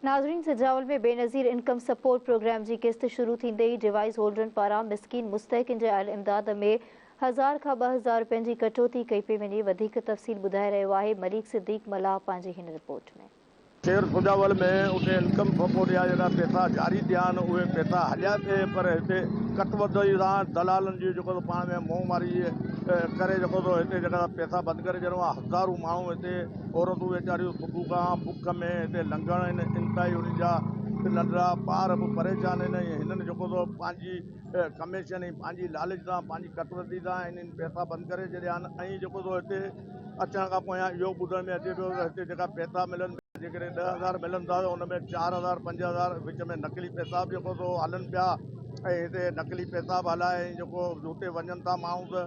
ناظرين Sujawal ۾ Benazir income support programme جي قسط شروع ٿيندي ئي ڊوائيس هولڊرن پاران مسڪين مستحقين جي آيل امداد ۾ هزار کان 2000 رپين جي ڪٽوتي ڪئي پئي وڃي وڌيڪ تفصيل ٻڌائي رهيو آهي مليڪ صديق ملاح پنهنجي هن رپورٽ ۾. شهر سجاول ۾ اتي انڪم سپورٽ جا جيڪا پئسا جاري ٿيا آهن اهي پئسا هليا پئي پر هتي ڪٽ وڌي سان دلالن جي جيڪو سو پاڻ ۾ منهن ماري ڪري جيڪو سو هتي جيڪا پئسا بند ڪري ڇڏيو آهي هزارون ماڻهو هتي عورتون ويچاريون صبح کان بک ۾ هتي لنگهڻ آهن انتهائي انهن جا ننڍڙا ٻار به پريشان آهن ۽ هنن جيڪو سو پنهنجي ڪميشن ۽ پنهنجي لالچ سان پنهنجي ڪٽوتي سان انهن پئسا بند ڪري ڇڏيا آهن ۽ جيڪو سو هتي اچڻ کان پويان اهو ٻڌڻ ۾ اچي پيو ته هتي جيڪا پئسا ملن پيا جيڪڏهن 10,000 ملن ٿا ته ان ۾ 4,000 5,000 وچ ۾ نقلي پئسا به جيڪو سو هلن پيا ۽ هتي نقلي پئسا به هلائي ۽ جيڪو هتي وڃن ٿا ماڻهو ته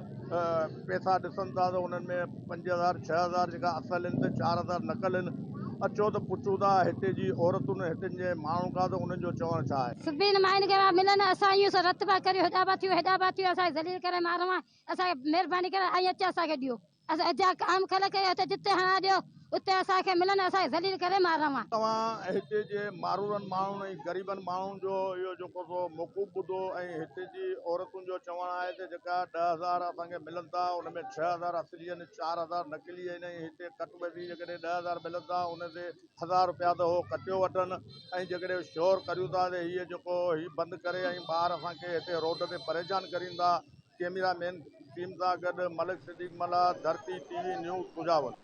پئسا ڏسن ٿا ته انهن ۾ 5000 6000 جيڪا اصل آهن ته 4000 نقل آهن اچو ته پڇون ٿا هتي جي عورتن هتن جي ماڻهن کان ته انهن جو چوڻ ڇا آهي. سڀني ماين کي ملن اسان ايون سو رت پيا ڪريون هيڏا پيا ٿيون هيڏا پيا ٿيون اسان کي ذليل ڪري مارون اسان کي مهرباني ڪري ائين اچي اسان کي ڏيو. اسان جا عام خلق کي اتي جتي هڻا ڏيو اتي اسان کي ملن اسان کي ذليل ڪري مارڻ. توهان هتي جي مارورن ماڻهن ۽ غريبن ماڻهن جو اهو جيڪو سو موقوف ٻڌو ۽ هتي جي عورتن جو چوڻ آهي ته جيڪا 10,000 اسان کي ملن ٿا ان ۾ 6000 اصلي آهن 4000 نقلي آهن ۽ هتي ڪٽ ٻڌي جيڪڏهن 10,000 ملن ٿا ان تي 1000 رپيا ته هو ڪٽيو وٺن ۽ جيڪڏهن شور ڪريون ٿا ته هي جيڪو هي بند ڪري ۽ ٻار اسان کي هتي روڊ تي پريشان ڪرين ٿا. ڪيميرا مين ٽيم سان گڏ Malik Siddique Mallah, Dharti T V news, Sujawal.